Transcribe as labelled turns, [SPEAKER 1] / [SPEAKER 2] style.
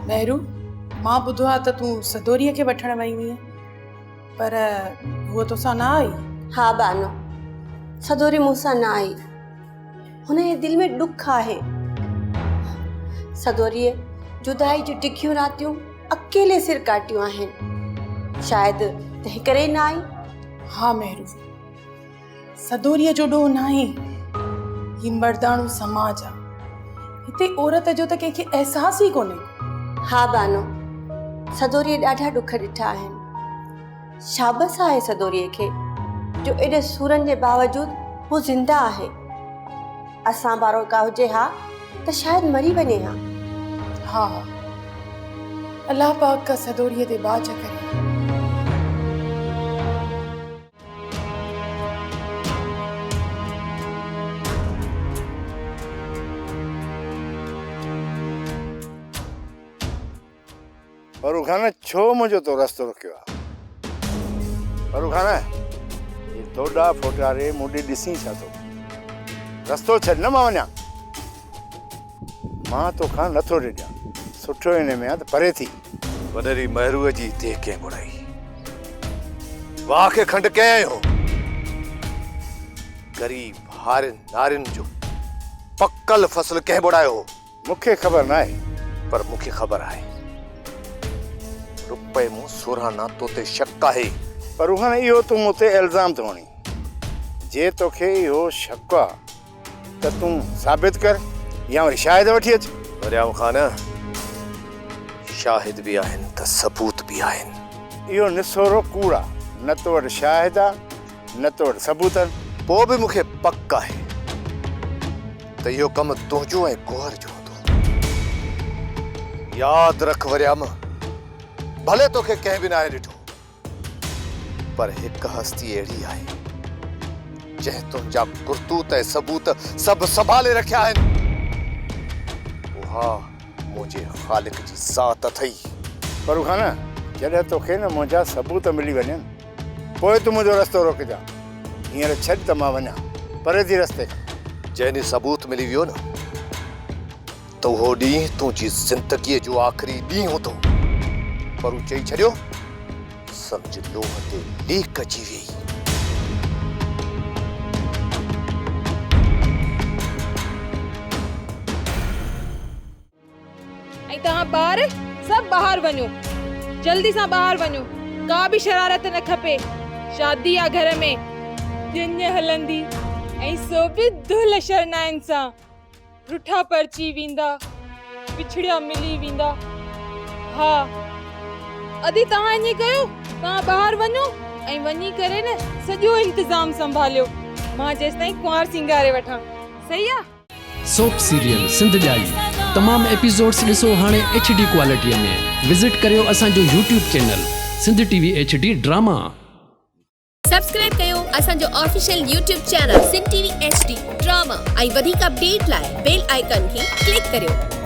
[SPEAKER 1] مهرو، مان ٻڌو آ ته تون سدوريء کي وٺڻ وئي هئينء، پر هوء توسان نه آئي؟
[SPEAKER 2] ها بانو، سدوري مون سان نه آئي. هن جي دل ۾ ڏک آهي. سدوريء جدائي جون ڊگهيون راتيون اڪيلي سر ڪاٽيون آهن. شايد تنهن ڪري ئي نه آئي.
[SPEAKER 1] ها مهرو، سدوريء جو ڏوهه ناهي. هي مرداڻو سماج آ. هتي عورت جو ته ڪنهن کي احساس ئي ڪونهي.
[SPEAKER 2] ها بانو، سدوريء ڏاڍا ڏک ڏٺا آهن. شابس آهي سدوريء کي جو ايڏي سورن جي باوجود هو زنده آهي. اسان وارو ڪا هجي ها ته شايد مري وڃي ها.
[SPEAKER 1] ها الله پاڪ ڪا سدوريء تي ٻاجهه ڪري.
[SPEAKER 3] فرخ خان ڇو منهنجو تو رستو رڪيو آ؟ فرخ خان هي توڏا ڦوٽاري مون ڏي ڏسين ڇا ٿو؟ رستو ڇڏ نه مان وڃان. مان توکان نٿو ڊڄان. سٺو ان ۾ آ ته پري ٿي.
[SPEAKER 4] وڏيري مهروء جي ديهه ڪنهن ٻوڙائي؟ واهه کي کنڊ ڪنهن هنيو؟ غريب هارين نارين جو پڪل فصل ڪنهن ٻوڙايو هو؟
[SPEAKER 3] مون کي خبر ناهي.
[SPEAKER 4] پر مون کي خبر آهي. رپئي مون سورهانا تو تي شڪ آهي.
[SPEAKER 3] پر روحان اهو تون مون تي الزام ٿو هڻين. جي توکي اهو شڪ آ ته تون ثابت ڪر يا وري شاهد وٺي اچ.
[SPEAKER 4] وريام خان، شاهد به آهن ته ثبوت به آهن.
[SPEAKER 3] اهو نسورو ڪوڙ آ. نه تو وٽ شاهد آ نه تو وٽ ثبوت آهن.
[SPEAKER 4] پوء به مون کي پڪ آهي. ته اهو ڪم تنهنجو ۽ گوهر جو هوندو. ياد رک وريام، ڀلي توکي ڪنهن به ناهي ڏٺو، پر هڪ هستي اهڙي آهي، جنهن تنهنجا ڪرتوت ۽ ثبوت سڀ سنڀالي رکيا آهن. اها منهنجي خالق جي ذات اٿئي.
[SPEAKER 3] پر خان، جڏهن توکي نه منهنجا ثبوت ملي وڃن، پوء تون منهنجو رستو روڪجان. هينئر ڇڏ ته مان وڃان. پري ٿي رستي کان.
[SPEAKER 4] جنهن ڏينهن ثبوت ملي ويو نه ته اهو ڏينهن تنهنجي زندگيء جو آخري ڏينهن هوندو. پرو چئي ڇڏيو، سمجهه لوهه تي ليڪ اچي ويئي.
[SPEAKER 5] ۽ توهان ٻار سڀ ٻاهر وڃو، جلدي سان ٻاهر وڃو، ڪا به شرارت نه کپي، شادي آ گهر ۾، ڄڃ هلندي ۽ سو به دهل شرنائين سان، رٺا پرچي ويندا، وڇڙيا ملي ويندا، ها ادي توهان ائين ڪيو، توهان ٻاهر وڃو ۽ وڃي ڪري نه سڄو انتظام سنڀاليو، مان جيستائين ڪنوار سينگاري وٺان، صحيح آ؟
[SPEAKER 6] سوپ سيريل سنڌ ڄائي تمام ايپيسوڊس ڏسو هاڻي ايڇ ڊي ڪوالٽي ۾ وزٽ ڪريو اسان جو YouTube channel Sindh T V H D drama.
[SPEAKER 7] Subscribe ڪيو اسان جو official YouTube channel Sindh T V H D drama ۽ وڌيڪ اپڊيٽ لاء بيل آئيڪان کي ڪلڪ ڪريو.